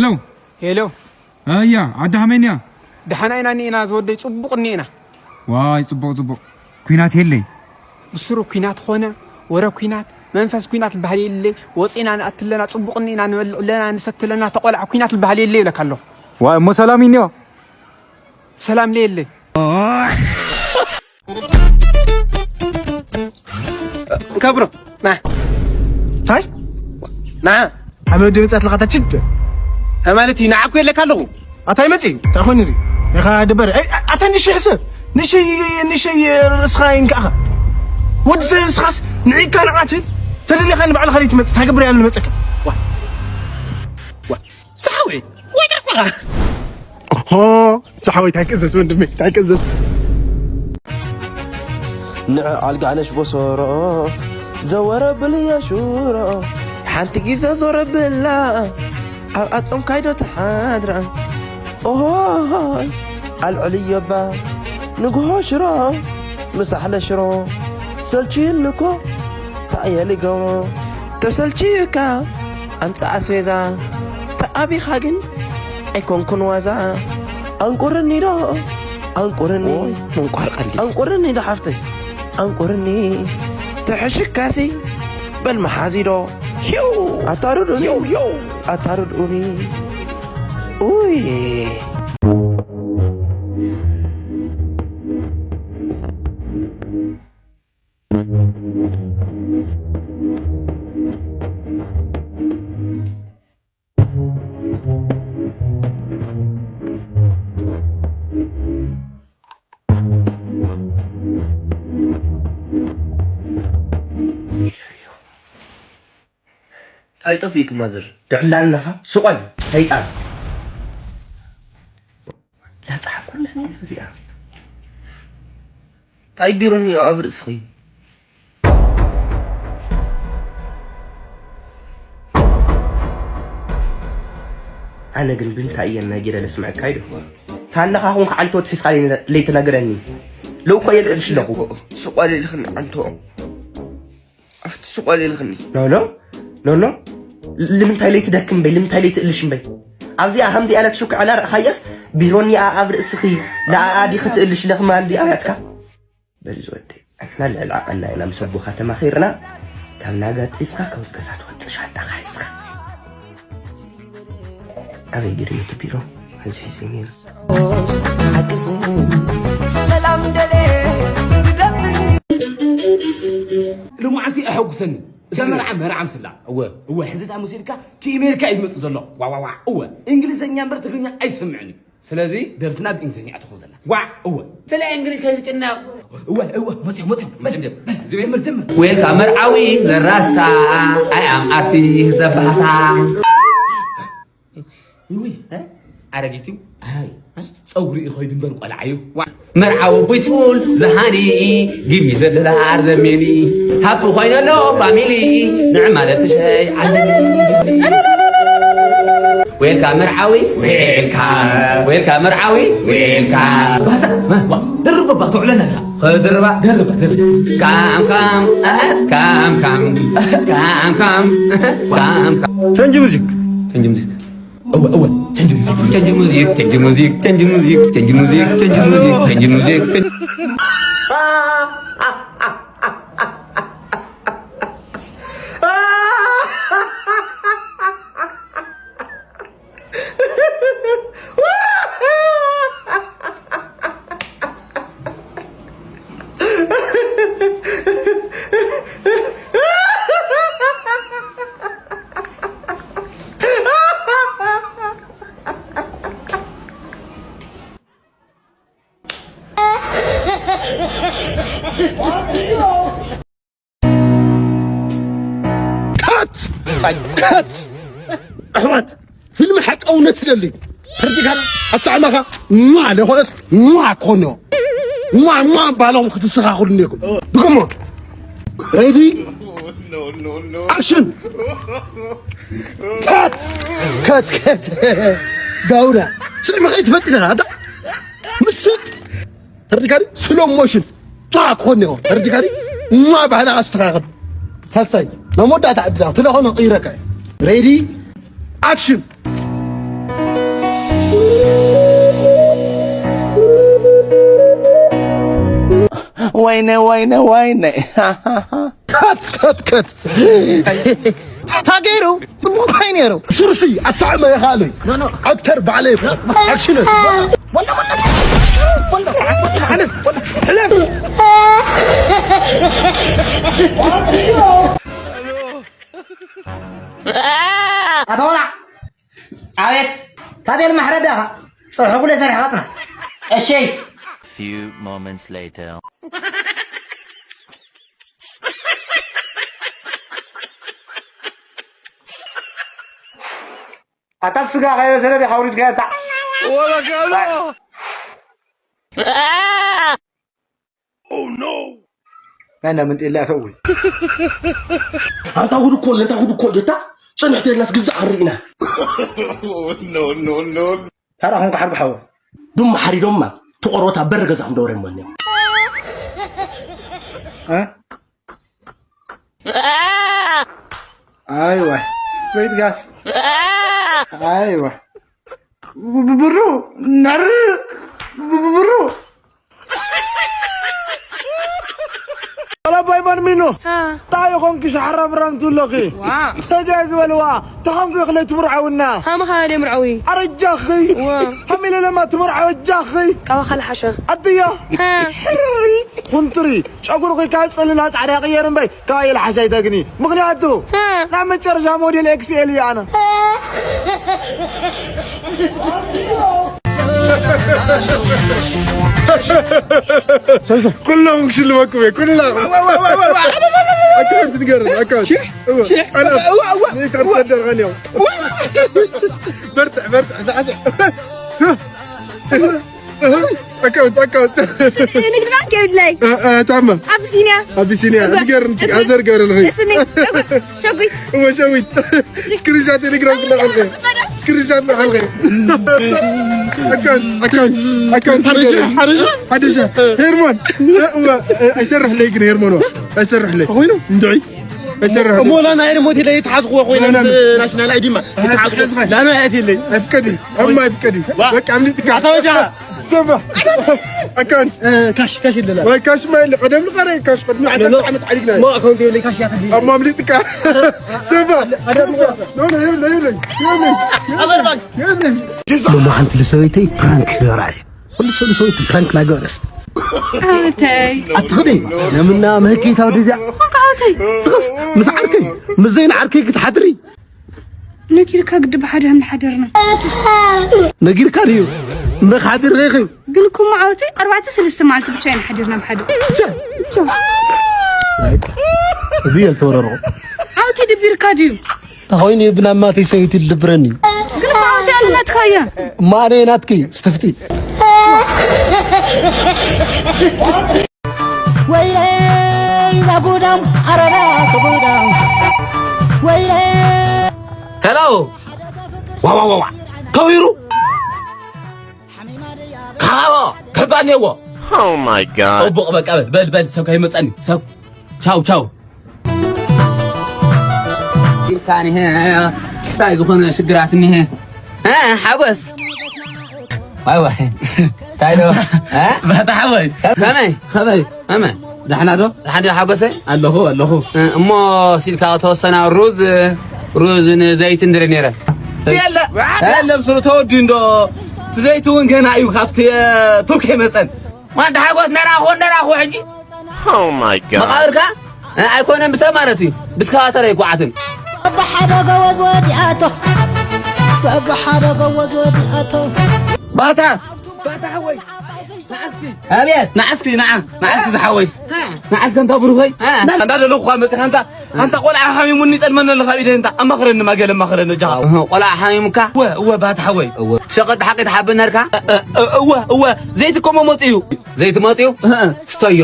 ሄሎ። ሄሎ። ኣያ፣ ዓዲ ከመይ እኒኣ? ደሓና ኢና እኒኤና ዝወደይ፣ ጽቡቕ እኒኤና። ዋይ፣ ጽቡቕ፣ ጽቡቕ። ኲናት የለይ? ብስሩ ኲናት ኾነ፣ ወረ ኲናት፣ መንፈስ ኲናት ዝበሃል የለይ። ወጺና ንኣቲ ኣለና፣ ጽቡቕ እኒኤና፣ ንበልዕ ኣለና፣ ንሰቲ ኣለና፣ ተቖልዓ ኲናት ዝበሃል የለይ ይብለካ ኣለኹ። ዋይ፣ እሞ ሰላም እዩ እኒኦ? ሰላም ለየለይ። ከብሮ፣ ና። ታይ? ና። ኣበይ ወዲ መጽኣት ለኻታ ችድ? እንታይ ማለት እዩ? ንዓኩ የለካ ኣለኹ። ኣታይ መጺ? እንታይ ኮይኑ እዚ? ኢኻ ድበር። ኣይ፣ ኣታ ንእሽተይ ሕሰብ። ንእሽተይ፣ ንእሽተይ ርእስኻ ይንካእኻ። ወዲ ሰብ ንስኻስ ንዒካ ንቓትል። ተደሊኻ ንባዕልኻ ለይትመጽእ። እንታይ ገብር እያ ንመጸካ? ዋ። ዋ። ሳሕወይ፣ ወይ ደርኳኻ። ኦሆ፣ ሳሕወይ፣ እንታይ ክእዘዝ ወንድመይ፣ እንታይ ክእዘዝ? ንዐ ኣልጋነሽ ቦሶሮ፣ ዘወረ ብልያ ሹሮ፣ ሓንቲ ግዜ ዞረ ብላ፣ ኣብ ኣጾም ካይዶ ተሓድራ። ኦሆይ፣ ኣልዕልዮ እባ፣ ንግሆ ሽሮ፣ ምሳሕለ ሽሮ፣ ሰልችዩኒ እኮ፣ እንታይ እየ ልገብሮ? ተሰልችዩካ፣ ኣምጽእ ኣስቤዛ፣ ተኣቢኻ ግን ኣይኮንኩን ዋዛ። ኣንቁርኒ ዶ፣ ኣንቁርኒ። ኦይ፣ ምንቋር ቀልዲ። ኣንቁርኒ ዶ ሓፍተይ፣ ኣንቁርኒ። ትሕሽካሲ፣ በል መሓዚ ዶ። ሂው፣ ኣታርዱኒ። ሂው፣ ሂው። ኣታርዱኒ። ኡይ። ታይ ጠፊእኪ ማዘር? ድዕላ ኣለኻ? ስቕ በል ሰይጣን። ላጻሓኩላ እዚኣ። ታይ ቢሮ እኒኦ ኣብ ርእስኺ? ኣነ ግን ብምንታይ እየ ነጊረ ለስምዐካ ኢሉ? ታነኻ ኹን ክዓልቶ ትሒዝካ ለይ-፣ ለይትነግረኒ። ለው እኮ እየ ልእልሽ ኣለኹ። ስቕ በል ኢልኽኒ ኣንቶ። ኣብቲ ሱቕ ኣልኢልኽኒ። ኖ፣ ኖ፣ ኖ፣ ኖ። ልምንታይ ለይትደክም እምበይ? ልምንታይ ለይትእልሽ እምበይ? ኣብዚኣ ከምዚኣ ኢላ ትሽኩዕ ኣላ ርኣኻያስ፣ ቢሮኒ ኣብ ርእስኺ ለኣኣ ዲኺ ትእልሽ ለኽማ እንዲ ኣብያትካ? በል ዝወደይ፣ ንሕና ልዕሊ ዓቐንና ኢና ምስ ኣቦኻ ተማኺርና፣ ካብ ናጋ ጢስኻ ካብ ገዛ ትወጽእ ሻንጣኻ ሒዝካ። ኣበይ ገይሩ እቲ ቢሮ? ሕዚ ሒዘ ነይሩ። ሓግዝን ሰላም ደሌ ግደፍኒ። ሎማዓንቲ ኣሐጉሰኒ። እዛ መርዓ መርዓ ምስላ። እወ፣ እወ፣ ሕዚ እታ መሲልካ ኪኢሜልካ እዩ ዝመጽእ ዘሎ። ዋ፣ ዋ፣ ዋ። እወ፣ እንግሊዘኛ እምበር ትግርኛ ኣይሰምዕን እዩ። ስለዚ ደርፍና ብእንግሊዝኛ ትኾን ዘላ። ዋዕ፣ እወ። ስለ እንግሊዝ ከይትጭነቕ። እወ፣ እወ፣ መፅዮም፣ መፅዮም። በል፣ በል፣ ጀምር፣ ጀምር። ዌልካም መርዓዊ ዘራስታ፣ ኣይ ኣም ኣርቲስት ዘባህታ። ውይ፣ እ? ኣረጊት እዩ። ኣይ፣ ጸጉሪ እዩ ኸይዱ እምበር ቆልዓ እዩ። ዋዕ። መርዓዊ ቢዩቲፉል ዝሃኒ፣ ጊቭ ሚ ዘ ዶላር ዘ ሚኒ። ሃፒ ኮይነ ኣሎ ፋሚሊ፣ ንዕ ማለት ትሸይ ዓለሚ። ዌልካም መርዓዊ፣ ዌልካም። ዌልካም መርዓዊ፣ ዌልካም። ባህታ፣ ዋ፣ ደርባ፣ ባ፣ ተውዕለና ኢኻ። ከድርባ። ደርባ፣ ደርባ። ካም፣ ካም፣ ኣህ፣ ካም፣ ካም። ካም፣ ካም፣ ኣህ፣ ካም፣ ካም። ቸንጅ ሙዚክ። ቸንጅ ሙዚክ። እወ፣ እወ፣ ቸንጅ ሙዚክ፣ ቸንጅ ሙዚክ፣ ቸንጅ ሙዚክ፣ ቸንጅ ሙዚክ፣ ቸንጅ ሙዚክ፣ ቸንጅ ሙዚክ፣ ቸንጅ ሙዚክ፣ ቸንጅ ካት! ካት! ኣሕዋት፣ ፊልም ሓቂ እውነት ትደሊ። ተርዲካና ኣሳዕማኻ ሟ ለኾነስ ሟ ኮኖ። ሟ፣ ሟ ባሎም ክትስኻኹሉ እኒኩም። ድገሞ። ሬዲ? ኣክሽን! ካት! ካት፣ ካት! ጋውራ። ስዕሚ ከይትፈጥር ኢኻ፣ ኣታ? ምስጥ! ተርዲካ ድዩ? ስሎ ሞሽን ጥራ ክኾን እኒኦ። ተርዲካ ድዩ? እማ ባህላ ኣስተኻኽል። ሳልሳይ፣ ናብ መወዳእታ ዕድላ፣ ትለኾኖ ቅይረካ እዩ። ሬዲ? ኣክሽን! ወይነ ወይነ ወይነ ከት ከት ከት ታገይሩ ጽቡቅ ታይ ነይሩ። ስርሲ ኣሳዕመ የኻለይ ኖ ኖ ኣክተር ባዕለይ እኮ ኣክሽን ወላ ወላ ወላ ወላ ሕለፍ ሕለፍ ኣቶ ወላዕ ኣቤት ታቤል ማሕረዳኻ ፀብሒ ኩለ ሰሪሕኻ ፅና እሺ Few moments later. ኣታ ስጋ ከይበሰለ ዲኻ ኣውሪድካዮ እታ ወበከሎ ናይ እንዳ ምንጢላ ተእዊ ኣንታ ጉድ እኮ ኣለ ኣንታ ጉድ እኮ ኣለ እታ ጽንሕቲ የላስ ግዛዕ ክንርኢ ኢና ታራ ኹንካ ሓርጉ ሓወ ዱም ሓሪዶማ ትቆርቦታ በር ገዛ ክንደወረ እሞ እኒኦም እ? ኣይዋ ወይት ጋስ ኣይዋ ብብሩ ነር ብብሩ ኣባይ ማንሚኖ እንታይ ይኾንኪ ሻሕራ ብራም ትብለኺ ሰጃ ዝበልዋ ተኾንኩ ይኽለ ትምርዓውና ሃምኻ ለምርዓዊ ኣረጃኺ ሃሚለ ለማ ትምርዓው ኣጃኺ ካባኻ ልሓሸ ኣድያ ኩንትሪ ጨጉርኺ ካብ ጸሊም ናብ ጻዕዳ ይቕየር እምበይ ካብ ኢልሓሽ ኣይተግኒ ምኽንያቱ ናብ መጨረሻ ሞዴል ኤክስኤል እዩ ኣነ ኩሎም ክሽልመኩም እየ ኩልና ኣካውንት ትገርም ኣካውንት ቀለብ ንኢትቅርሰደር ኸንዮም በርትዕ በርትዕ ሳዕስዕ ኣካውንት ኣካውንት ንግድ ባንክ የብለይ ታማ አብሲኒያ አቢሲኒያ ንገር እንጂ ኣዘር ገር ለኸ እስኒ ሸጉይ እወ ሸዊት ስክሪንሻት ቴሌግራም ክላኸልከ ስክሪንሻት ለኸልከ ኣካውንት ኣካውንት ኣካውንት ሓደሻ ሓደሻ ሄርሞን እወ ኣይሰርሕ ለይ ግን ሄርሞን እወ ኣይሰርሕ ለይ ኮይኑ እንድዒ ኣይሰርሕ እሞ ላና ሄርሞን ሞት ለይ ተሓዝኩ ኮይነ ናሽናል ኣይዲ ማ ተሓዝኩ ላና ያት ለይ ኣፍቀዲ ኣማ ኣፍቀዲ በቃ ምንጥካ ኣታወጃ ሰባ ኣካውንት ካሽ ካሽ ይለላ ወይ ካሽ ማይል ቀደም ልቀረ ካሽ ቀድሚ ዓሰርተ ዓመት ዓሊግና ሞ ኣካውንት የብለይ ካሽ ያክል ኣማ ምልጥካ ሰባ ኖ ኖ የብለይ የብለይ የብለይ የብለይ ሎማዓንቲ ልሰበይተይ ፕራንክ ክገብራ እየ ኩሉ ሰብ ልሰበይቱ ፕራንክ ላገበረስ ዓወተይ ኣትኽዲ ለምና ምህኪታ ወደዚያ ኮንካ ዓወተይ ስኽስ ምስ ዓርከይ ምስ ዘይን ዓርከይ ክትሓድሪ ነጊርካ ግዲ ብሓደ ከም ሓደርና ነጊርካ ድዩ እምበ ክሓድር ዘይኽእል ግን እኮ መዓወተይ ኣርባዕተ ሰለስተ መዓልቲ ብቻ ኢና ሓዲርና ብሓደ እዚ የልተወረርቑ ዓወተይ ደቢርካ ድዩ ተኾይኑ ብናማተይ ሰበይቲ ልድብረኒ ግን እኮ ዓወተይ ኣነ ናትካ እያ እማ ኣነ ናትኪ ስትፍቲ ወይለይ ዛጉዳም ኣረዳ ተጉዳም ወይለይ ሄሎ ዋዋዋዋ ከቢሩ ካዎ ከባድ ነዎ Oh my god. ጽቡቕ በቃ በል በል በል ሰብ ከይመፀኒ ሰብ ቻው ቻው ኢልካ ኒሀ እንታይ ዝኾነ ሽግራት ኒሀ ሓጎስ ዋይ ዋይ እንታይ ዶ ባታ ሓወይ ከመይ ከመይ ከመይ ዳሕና ዶ ዳሕና ሓጎሰ ኣለኹ ኣለኹ እሞ ሲልካ ተወሰና ሩዝ ሩዝ ንዘይቲ እንድረ ነረ የለ የለ ብስሩ ተወዲ እንዶ እቲ ዘይቲ እውን ገና እዩ ካብቲ ቱርክ ይመፀን ማንታ ሓጎስ ነራኹ ነራኹ ሕጂ Oh my god. መቃብርካ ኣይኮነን ብሰብ ማለት እዩ ብስካዋተር ኣይጓዓትን በብሓደ ገወዝ ወዲኣቶ በብሓደ ገወዝ ወዲኣቶ ባታ ባታ ሓወይ ንዓስኪ ኣቤት ንዓስኪ ንዓ ንዓስኪ ዝሓወይ ንዓስኪ እንታ ብሩኸይ እንዳ ደለኹ ኳ መፅኻ እንታ ኣንታ ቆልዓ ሓሚሙኒ ይጠልመኒ ኣሎ ካብ ኢደይ እንታ ኣማኽረኒ ማገለ ኣማኽረኒ እጃኻ ቆልዓ ሓሚሙካ እወ እወ ባታ ሓወይ ሸቐጥ ሓቂ ትሓብእ ነርካ እወ እወ ዘይቲ ኮሞ መፅኡ ዘይቲ መፅኡ ስተዮ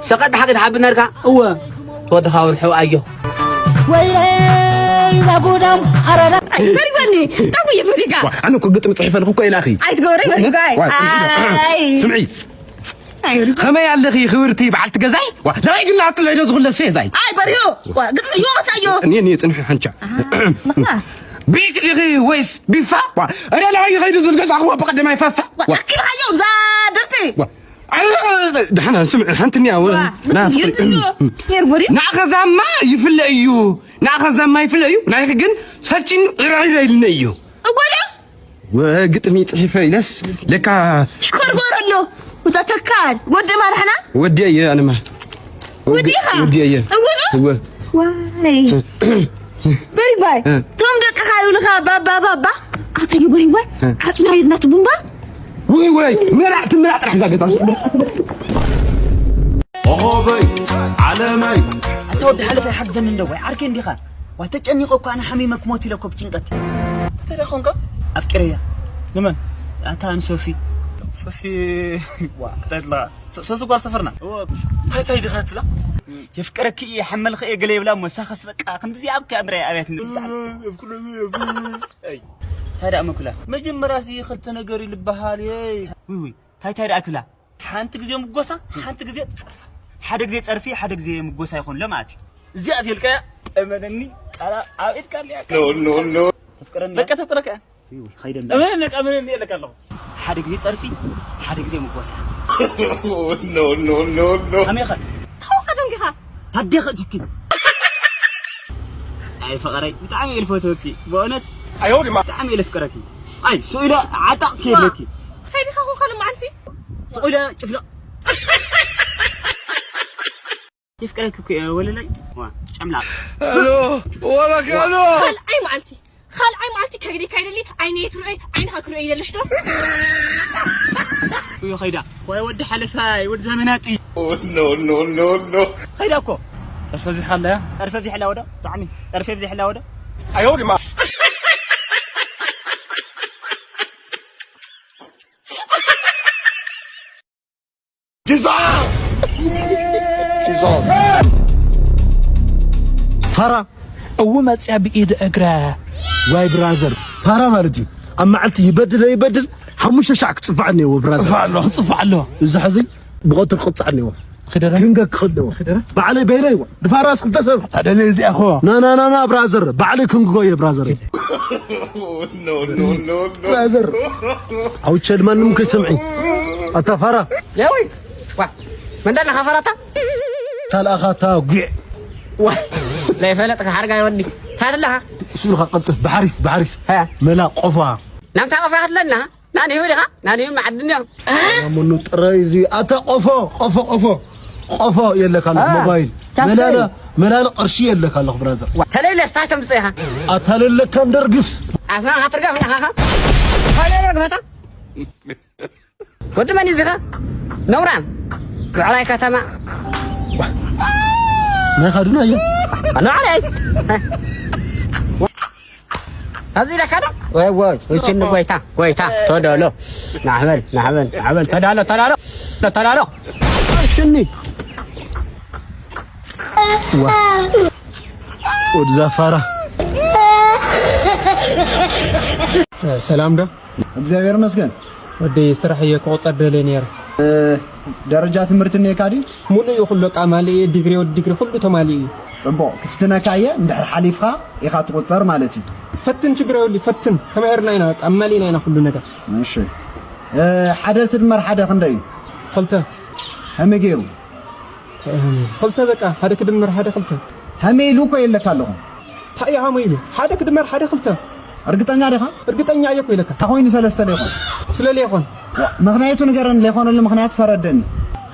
ሸቐጥ ሓቂ ትሓብእ ነርካ እወ ተወድኻ ወርሑ ኣዮ ወይለይ ዛጉዳም ኣረዳ በሪወኒ ጠጉ ይፈቲካ ኣነ እኮ ግጥሚ ፅሒፈ ኣለኹ እኮ ኢላኺ ኣይትገብረ ይፈቲካ ስምዒ ከመይ ኣለኺ ክብርቲ በዓልቲ ገዛይ ናበይ ግን ኣጥልዒ ዶ ዝኽለስ ገዛይ ኣይ በሪሁ ግጥሚ ይወሳዮ እኔ እኔ ፅንሒ ሓንቻ ቢክ ዲኺ ወይስ ቢፋ እኔ ናበይ ይኸይዱ ዝብል ገዛኹም ብቐደማይ ፋፋ ኣኪልካዮ እዛ ድርቲ ደሓና ስምዕ ሓንቲ እኒኣ ወ- ዋ፣ ና ብትም ፍቅሪ። የንትኖ፣ ኔር ጎዲ። ንዓኸ ዛማ ይፍለ እዩ። ንዓኸ ዛማ ይፍለ እዩ። ናይኺ ግን ሰልችኒ ራይራ ኢልኒ እዩ። እወ ዶ? ወ- ግጥሚ ጽሒፈ ኢለስ ለካ ሽኮርጎር ኣሎ። ውጣ ተካል ወዲ ማርሕና። ወዲ እየ ኣነማ። ወዲ ኢኻ? ወዲ እየ። እወ ዶ? እወ። ዋይ። በሪጓይ፣ እ። እቶም ደቅኻ ይብሉኻ ባባ፣ ባባ። ኣታ እዩ በሪጓይ፣ እ። ዓጽና ይድና ትቡምባ። ወይ ወይ፣ መላዕ ትመላዕ ጥራሕ እዛ ገዛ። ኦሆበይ፣ ዓለመይ። ኣታ ወዲ ሓለፈ ይሓግዘኒ እንዶ፣ ወይ ዓርከይ እንዲኻ? ዋ፣ ተጨኒቐ እኮ ኣነ ሓሚመ ክሞት ኢለ እኮ ብጭንቀት። ኣታ ደኣ ኾንካ? ኣፍቂረያ። ንመን? ኣታ ንሶሲ። ሶሲ፣ ዋ፣ እንታይ ትብላ? ሶ-፣ ሶሲ ጓል ሰፈርና። እዎ። እንታይ፣ እንታይ ዲኻ ትብላ? የፍቅረኪ እየ፣ ሓመልኺ እየ ገለ ይብላ እሞ፣ ንሳኸስ በቃ፣ ከምዚ እኮ እያ ምርኣይ ኣብያትኒ። ኣይ። እንታይ ደኣ መኩላ? መጀመርያ ሲ ክልተ ነገር እዩ ልበሃል፣ እይ። ውይ፣ ውይ፣ እንታይ፣ እንታይ ደኣ ክብላ? ሓንቲ ግዜ ምጎሳ፣ ሓንቲ ግዜ ጸርፋ። ሓደ ግዜ ጸርፊ፣ ሓደ ግዜ ምጎሳ ይኾንሎ ማለት እዩ። እዚኣ ትልቀያ፣ እመነኒ፣ ቃላ ኣብ ኢድካ ኣለያ። ኖ፣ ኖ፣ ኖ። ተፍቅረኒ በቃ እያ? ተፍቅረካ እያ? እዩ፣ ኸይደ እንዳ። እመነኒ፣ በቃ እመነኒ፣ እለካ ኣለኹ። ሓደ ግዜ ጸርፊ፣ ሓደ ግዜ ምጎሳ። ኖ፣ ኖ፣ ኖ፣ ኖ። ከመይ ኸ? ታውኻ ደንጊኻ? ታዴ ኸ ትክል? ኣይ ፈቐረይ፣ ብጣዕሚ እየ ልፈትወኪ፣ ብእውነት። ኣይሆን ድማ። ብጣዕሚ እየ ለፍቅረኪ። ኣይ፣ ስኢለ ዓጣቕ ከይብለኪ። ከይድኻ ኹን ካልእ መዓልቲ? ስኢለ ጭፍለቕ። የፍቅረኪ እኮ እየ ወለላይ። ዋ፣ ጨምላቕ። ሄሎ፣ ወለከ ሄሎ። ካልኣይ መዓልቲ፣ ካልኣይ መዓልቲ ከግደካ ይደሊ፣ ዓይነይ ትርእይ፣ ዓይንኻ ክርእይ ይደልሽ ዶ? እዩ ኸይዳ። ወይ ወዲ ሓለፋይ፣ ወዲ ዘመናጢ። ኖ፣ ኖ፣ ኖ፣ ኖ። ኸይዳ እኮ። ጸርፈ ዚሓላ እያ። ጸርፈ ዚሕላ ወደ? ብጣዕሚ። ጸርፈ ዚሕላ ወደ? ኣይሆን ድማ። ፋራ። እው መጽያ ብኢድ እግረ። ዋይ ብራዘር፣ ፋራ ማለት እዩ። ኣብ መዓልቲ ይበድል ይበድል፣ ሓሙሽተ ሻዕ ክጽፋዕ እኒአዎ ብራዘር። ጽፋዕ ኣሎ፣ ክጽፋዕ ኣሎ። እዚ ሕዚ ብቐትሪ ክቕጻዕ እኒአዎ። ክደረ? ክንገ ክኽእል እኒአዎ። ክደረ? ባዕለይ በይነይ እዋ። ድፋራስ ክልተ ሰብ። ታደለ እዚኣ እኮ። ና፣ ና፣ ና፣ ና፣ ብራዘር። ባዕለይ ክንግጎ እየ ብራዘር። ኖ፣ ኖ፣ ኖ፣ ኖ። ብራዘር። ኣውቸ ድማ ንምከ ሰምዒ። ኣታ ፋራ። ያወይ። ዋ፣ መን ደለኻ ፈረታ? ታልኣኻ እታ ጒዕ። ዋ፣ ለይፈለጥካ ሓርጋይ ወዲ። ታይ ኣለኻ? እሱ ኢልካ ቀልጥፍ፣ ብሓሪፍ፣ ብሓሪፍ። ሃያ። መላ ቆፋ። ናብታ ቆፋ ክትለና? ናን ይሁ ዲኻ? ናን ይሁ መዓድን እዮም። መኑ ጥራይ እዚ፣ ኣታ ቆፎ፣ ቆፎ፣ ቆፎ። ቆፎ የለካ ኣሎ፣ አ፣ ሞባይል። ካፍተይ። መላለ፣ መላለ ቅርሺ የለካ ኣለኹ ብራዘር። ዋ፣ ተለይለ ስታይ ተምጽእ ኢኻ? ኣታ ለለካ እንደርግፍ። ኣስና ሃትርጋ ፍታኻ። ተለይለ ግፈታ። ወዲ መን እዩ እዚኻ? ነውራም። ምዕራይ ከተማ። ናይ ኻድና እዩ። ነውራይ። ኣብዚ ኢለካ ዶ? ወይ፣ ወይ፣ ወይ፣ ሽኒ ጎይታ፣ ጎይታ፣ ተዳሎ። ናሕበል፣ ናሕበል፣ ናሕበል፣ ተዳሎ፣ ተዳሎ፣ ተዳሎ። ሽኒ። ዋ። ወዲ ዛፋራ። ሰላም ዶ? እግዚኣብሔር ይመስገን። ወዲ ስራሕ እየ ክቑጸር ደልየ ነይረ። እ፣ ደረጃ ትምህርቲ እኒኤካ ድዩ? ሙሉእ እዩ ኩሉ፣ በቃ ማልእ እየ፣ ዲግሪ፣ ወዲ ዲግሪ ኩሉ ተማሊኡ እዩ። ጽቡቕ፣ ክፍትነካ እየ፣ እንድሕር ሓሊፍካ ኢኻ ትቑጸር ማለት እዩ። ፈትን፣ ችግር የብሉ፣ ፈትን፣ ተማሂርና ኢና፣ በቃ ኣማሊእና ኢና ኩሉ ነገር። እሺ። እ፣ ሓደ ትድመር ሓደ ክንደይ እዩ? ክልተ። ከመይ ገይሩ? ክልተ በቃ፣ ሓደ ክድመር ሓደ ክልተ። ሃመይ ኢሉ እኮ የለካ ኣለኹ። እንታይ እዩ ሃመይ ኢሉ? ሓደ ክድመር ሓደ ክልተ። እርግጠኛ ዲኻ? እርግጠኛ እየ እኮ ኢለካ። እንታይ ኮይኑ ሰለስተ ለይኾን? ስለ ለይኾን። ዋ፣ ምኽንያቱ ንገረኒ፣ ለይኾነሉ ምኽንያት ሰረደኒ።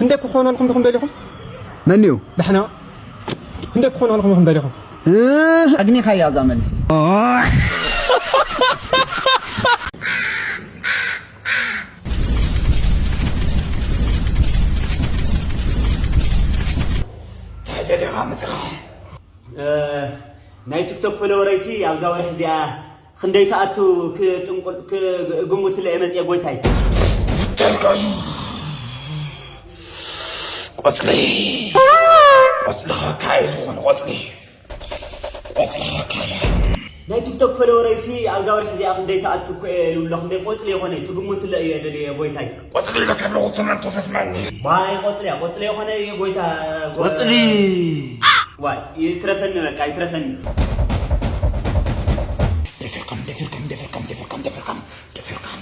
እንዴ ክኾነልኩም ዲኹም ደሊኹም? መን እዩ? ደሕና። እንዴ ክኾነልኩም ዲኹም ደሊኹም? እ፣ ኣግኒኻያ እዛ መልሲ። እንታይ ደሊኻ ምስኻ? እ፣ ናይ ቲክቶክ ፎሎወረይሲ ኣብዛ ወርሒ እዚኣ ክንደይ ትኣቱ ክጥንቁል-፣ ክግምቱለይ እየ መፅየ ጎይታይ። ተልካዩ ቆፅሊ፣ ቆፅሊ ኸካየ ዝኾነ ቆፅሊ፣ ቆፅሊ ኸካየ። ናይ ቲክቶክ ፎሎወረይሲ ኣብዛ ወርሒ እዚኣ ክንደይ ትኣቱ እኮ እየ ልብሎ፣ ክንደይ ቆፅሊ የኾነ ትግምቱለ እየ ደልየ ጎይታይ። ቆፅሊ ኢለካ ኣለኹ፣ ሰማንቶ ተስማኒ። ዋይ ቆፅሊ እያ፣ ቆፅሊ የኾነ እየ ጎይታ፣ ጎ-፣ ቆፅሊ። ዋይ ይትረፈኒ፣ በቃ ይትረፈኒ። ደፊርካኒ፣ ደፊርካኒ፣ ደፊርካኒ፣ ደፊርካኒ፣ ደፊርካኒ፣ ደፊርካኒ።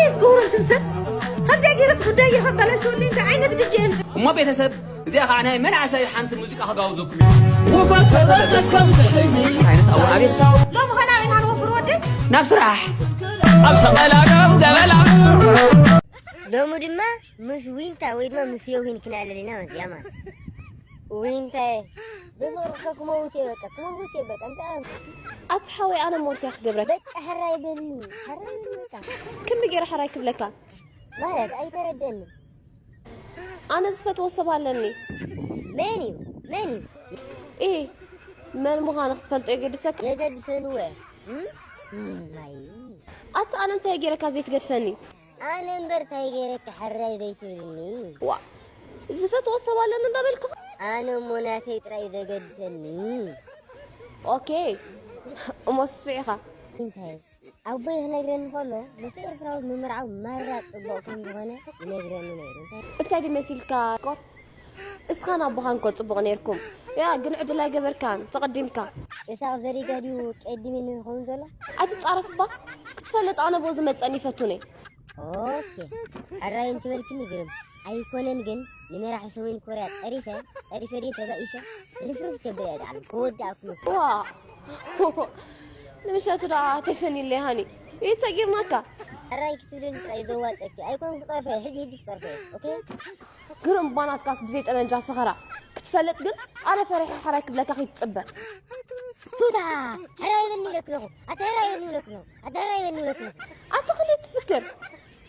እንታይ እዩ ዝገብሩ እንትን ሰብ? ከምዚ ገይረስ ጉዳይ ይኸበላሸወለይ እንታይ ዓይነት ድጄ እዮም? እሞ ቤተሰብ፣ እዚኣ ኸዓ ናይ መናእሰይ ሓንቲ ሙዚቃ ከጋብዘኩም እየ። ውበት ተበገስ ከም ዝሕዚ። ሳይንስ ኣወ ኣቤት። ሎሚ ኸና ኣበይ ኢና ንወፍር ወደይ? ናብ ስራሕ። ኣብ ሰቐላ ደው ገበላ። ሎሚ ድማ ምስ ዊንታ ወይ ድማ ምስ ዮሂን ክነዕልል ኢና ማለት እያ ማለት። ዊንታየ፣ ብፍቕርካ ክመውት እየ በቃ፣ ክመውት እየ በቃ፣ እንታይ ኣቲ ሓወይ ኣነ ሞት እያ ክገብረካ። በቃ ሕራይ በልኒ፣ ሕራይ በልኒ በቃ። ከመይ ገይረ ሕራይ ክብለካ? ማለት ኣይተረደኒ። ኣነ ዝፈትዎ ሰብ ኣለኒ። መን እዩ? መን እዩ? ኢ፣ መን ምዃኑ ክትፈልጦ የገድሰካ? የገድሰኒ ወ? እም? እም፣ ማይ። ኣቲ ኣነ እንታይ ገይረካ ዘይትገድፈኒ? ኣነ እምበር እንታይ ገይረካ ሕራይ ዘይትብልኒ? ዋ፣ ዝፈትዎ ሰብ ኣለኒ እንዳበልኩ። ኣነ እሞ ናተይ ጥራይ ዘገድሰኒ። ኦኬ፣ እሞ ስስዒኻ። እንታይ? ኣቦይ ክነግረኒ ከሎ፣ ምስ ኤርትራዊት ምምርዓው ማራ ጽቡቕ ከም ዝኾነ ይነግረኒ ነይሩ። እንታይ? እንታይ ድዩ መሲልካ? ኮር፣ እስኻን ኣቦኻን እኮ ጽቡቕ ነይርኩም። ያ፣ ግን ዕድል ኣይገበርካን፣ ተቐዲምካ። እሳቕ ዘሪጋ ድዩ ቀዲሙ ንኸውን ዘሎ? ኣይትጻረፍ እባ። ክትፈልጥ ኣነ ብኡ ዝመጸኒ ይፈቱኒ። ኦኬ። ሕራይ እንትበልክኒ ግርም። ኣይኮነን ግን፣ ንመራሒ ሰሜን ኮርያ ጸሪፈ፣ ጸሪፈ ድየ ተባኢሰ፣ ርፍርፍ ከብል እየ ጣዕሚ። ክወዳእኩም። ዋ። ንምሸቱ ደኣ ተፈኒለይ ሃኒ። ይተጊርማካ። ሕራይ ክትብልን ጥራይ ዘዋጸኪ። ኣይኮን ክጸርፈ፣ ሕጂ ሕጂ ክጸርፈ። ኦኬ? ግርም ባናትካስ ብዘይ ጠመንጃ ፈኸራ። ክትፈልጥ ግን፣ ኣነ ፈሪሐ ሕራይ ክብለካ ከይትጽበ። ቱታ! ሕራይ በኒ ኢለክለኹ። ኣታ ሕራይ በኒ ኢለክለኹ። ኣታ ሕራይ በኒ ኢለክለኹ። ኣታ ክልእ ትፍክር።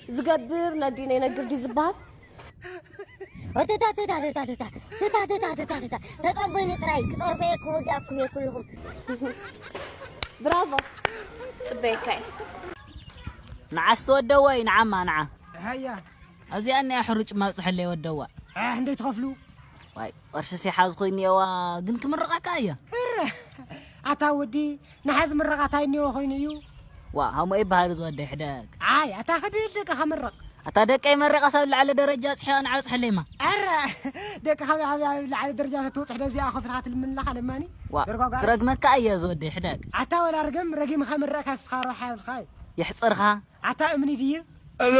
ዝገብር ነዲ ነይነግር ድዩ ዝበሃል? ቱታ፣ ቱታ፣ ቱታ፣ ቱታ። ቱታ፣ ቱታ፣ ቱታ፣ ቱታ። ተጸበይኒ ጥራይ። ክጸርፈ እየ፣ ክወዳእኩም እየ ኩልኹም። ብራቮ። ጽበየካ እየ። ንዓስ ተወደወይ፣ ንዓማ፣ ንዓ። ሃያ። ኣብዚኣ እኒኣ ሕሩጭ ማብፅሐለይ ወደዋ። ኣሕ፣ እንደይ ትኸፍሉ? ዋይ፣ ቅርሽስ ይሓዝ ኮይኑ እየዋ፣ ግን ክምርቐካ እየ። እረ፣ ኣታ ወዲ፣ ንሓዚ ምረቓ እንታይ እኒኦ ኮይኑ እዩ? ዋ፣ ሃሞ ይበሃል ዝወደይ ሕደግ። ኣይ፣ ኣታ ክድል ደቂ ከምርቕ። ኣታ ደቀይ መሪቐ ሰብ ላዕሊ ደረጃ ኣፅሒያ ንዓብፅሐለይማ። ኣረ፣ ደቂ ካብ ኣብ ላዕሊ ደረጃ ተትወፅሕ ደዚኣ ከፍልካ ትልምንለኻ ለማኒ። ዋ፣ ደርጓጓ። ክረግመካ እየ ዝወደይ ሕደግ። ኣታ ወላ ርግም፣ ረጊምካ ምረቕካ ስኻ ረብሓ የብልካ እዩ። የሕፅርካ። ኣታ እምኒ ድዩ? ኖ፣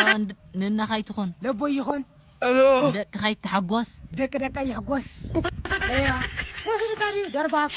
ንድ-፣ ንነኻ ኣይትኹን። ለቦይ ይኹን። ንደቅኻ ኣይትሓጎስ። ደቂ ደቀይ ይሕጎስ። እያ። ወስድካ ድዩ ደርባብ?